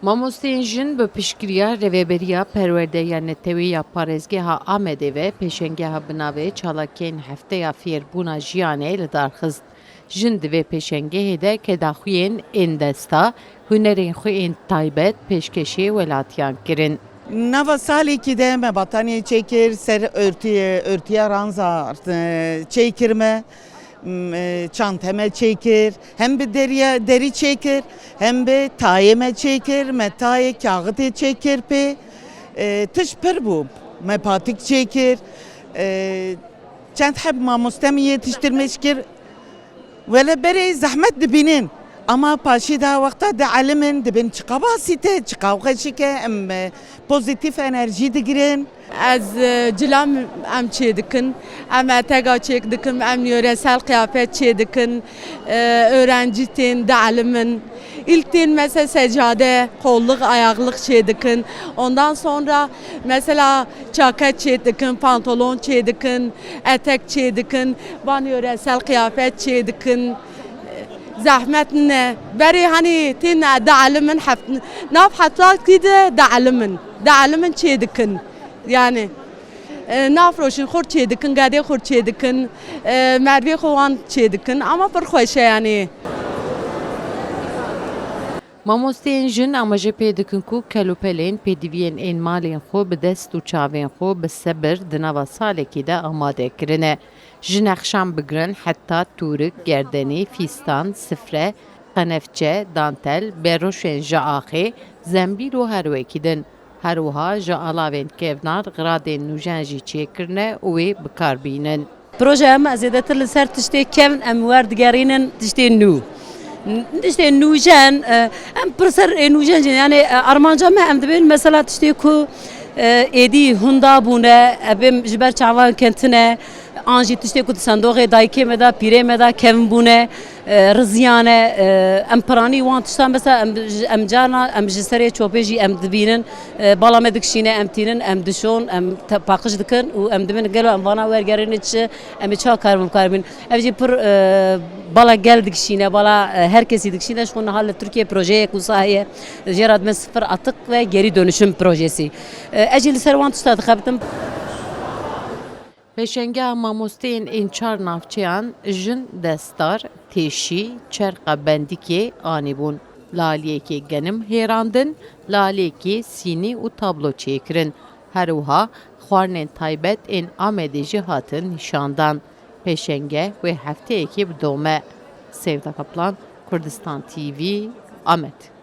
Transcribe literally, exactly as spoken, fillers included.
Mamosteyên jin bi piştgiriya Rêveberiya Perwerdeya Netewî ya Parêzgeha Amedê ve pêşengeha bi navê Çalakiyên Hefteya Fêrbûna Jiyanê li dar xist. Jin di vê pêşengehê de kedaxuyên ên desta, hunerên xwe ên taybet pêşkêşê welatiyan kirin. Nava salekî de me bataniyê çêkir, ser örtüye, örtüye ranza, e, çêkir me. M-, e, çante me çêkir, hem bi deriya, derî çêkir, hem bi tayê me çêkir, me tayê kaxitê çêkir pê. E, tişt pir bû. Me patik çêkir. E, çend heb mamoste min yetiştirmiş kir. Wele berê zehmet dibînin. Ama paşî de wexta dielimin, dibin çiqa basît e, çiqa xweşik e, em, e, pozîtîf enerjî digirin. Ez, e, cilam em çê dikin, em etega çêk dikin, em yöresel qiyafet çê dikin, e, öğrenci tên dielimin. İlk tên mesela secade, kolluk, ayaklık çê dikin. Ondan sonra mesela çaket çê dikin, pantolon çê dikin, etek çê dikin, van yöresel qiyafet çê dikin. Zehmet ne. Berê hani tên dielimin heft-, nav hefta kî de dielimin. Dielimin çê dikin. Yani, e, nafroşin xor çê dikin, gedê xor çê dikin, e, mervê xo wan çê dikin. Ama pir xweş e yani. Mamosteyên jin amaje pê dikin ku kelûpelên pêdiviyên ên malên xwe bi dest û çavên xwe bi sebir di nava salekî de amade kirine. Ji nexşan bigirin heta tûrik, gerdenî, fîstan, sifre, qenefçe, dantel, beroşên ji axê, zembîl û her wekî din. Her wiha ji alavên kevnar xiradên nûjen jî çêkirine û wê bi kar bînin. Projeya me zêdetir li ser tiştê kevn em werdigerînin tiştê nû. N-, tiştê nûjen, e, em pir ser ê nûjen jî, yani, e, armanca me em dibên mesela tiştê ku, e, êdî hunda bûne, em ji ber çavan ketine, an jî tiştê ku di sendoxê dayikê me de, pîrê me de kevn bûne, e, riziyane, e, em piranî wan tiştan mesela em, em carna em ji serê çopê jî em dibînin, e, bala me dikişîne, em tînin, em dişon, em te-, paqij dikin û em dibin gelo em vana wergerîne çi, em ê çawa karin bikaribin. Ev jî pir, e, bala gel dikişîne, bala, e, her kesî dikişîne. Ji xwe niha li Tirkiye projeyek wisa heye. Jê re dibin sifir atık ve geri dönüşüm projesi. E, ez jî li ser wan tişta dixebitim. Pêşengeha mamosteyên ên çar navçeyan jin destar, têşî, çerqa bendikê anîbûn. Li aliyekê genim hêrandin, li aliyekê sînî û tablo çêkirin. Her wiha xwarinên taybet ên Amedê jî hatin nîşandan. Pêşenge wê hefteyekê bidome. Sevda Kaplan, Kurdistan T V, Amed.